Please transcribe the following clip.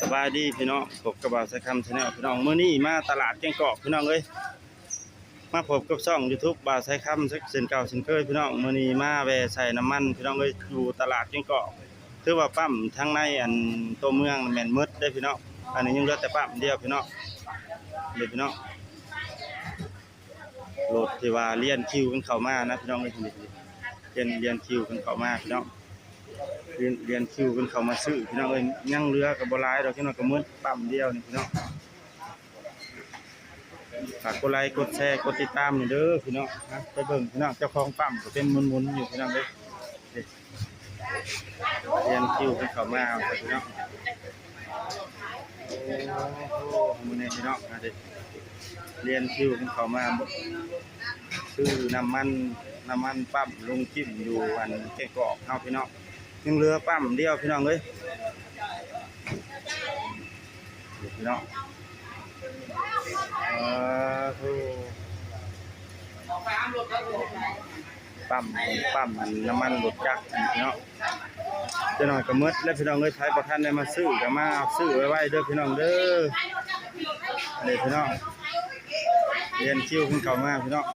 ສະບາຍດີພີ່ນ້ອງ ພົບກັບບ່າວສາຍຄຳ Channel ພີ່ນ້ອງ. ມື້ນີ້ມາຕະຫຼາດແກ້ງກອກພີ່ນ້ອງເອີຍ ມາພົບກັບຊ່ອງ YouTube ບ່າວສາຍຄຳ ເຊັ່ນເກົ່າເຊັ່ນເຄີຍພີ່ນ້ອງ. ມື້ນີ້ມາແວ່ໃສ່ນ້ຳມັນພີ່ນ້ອງເອີຍ ຢູ່ຕະຫຼາດແກ້ງກອກ. ຖືວ່າປ້ຳທາງໃນອັນຕົວເມືອງແມ່ນໝົດເດ້ພີ່ນ້ອງ. ອັນນີ້ຍັງເຫຼືອແຕ່ປ້ຳດຽວພີ່ນ້ອງ ເດ້ພີ່ນ້ອງ. ລົດທີ່ວ່າລຽນຄິວກັນເຂົ້າມານະພີ່ນ້ອງເອີຍ ລຽນ ລຽນຄິວກັນເຂົ້າມາພີ່ນ້ອງ ລຽນ ລຽນຄິວກັນເຂົ້າມາຊື້ພີ່ນ້ອງເອີຍ. ຍັງເຫຼືອກໍບໍ່ຫຼາຍດອກ ຈັກໜ້ອຍກໍໝົດປ້ຳດຽວນີ້ພີ່ນ້ອງ. ຝາກກົດໄລ ກົດແຊ ກົດຕິດຕາມນີ້ເດີພີ່ນ້ອງ. ໄປເບິ່ງພີ່ນ້ອງ ເຈົ້າຂອງປ້ຳກໍເປັນໝຸນໆຢູ່ພີ່ນ້ອງເອີຍ. ລຽນຄິວກັນເຂົ້າມາພີ່ນ້ອງ. ໂອ້ໂຫ ມື້ນີ້ພີ່ນ້ອງ ມາເດ້ ລຽນຄິວກັນເຂົ້າມາ ຊື້ນ້ຳມັນ ນ້ຳມັນປ້ຳລົງຈິ້ມຢູ່ອັນແກ້ງກອກເຮົາພີ່ນ້ອງ. ຍັງເຫຼືອປ້ຳດຽວພີ່ນ້ອງເອີຍ ພີ່ນ້ອງ. ເອີ ໂອ້ ປ້ຳ ປ້ຳນ້ຳມັນລົດຈັກພີ່ນ້ອງ. ຈັກໜ້ອຍກໍໝົດແລ້ວພີ່ນ້ອງເອີຍ. ໃຜບໍ່ທັນໄດ້ມາຊື້ກໍມາຊື້ໄວໆເດີພີ່ນ້ອງເດີ. ນີ້ພີ່ນ້ອງ ລຽນຄິວກັນເຂົ້າມາພີ່ນ້ອງ.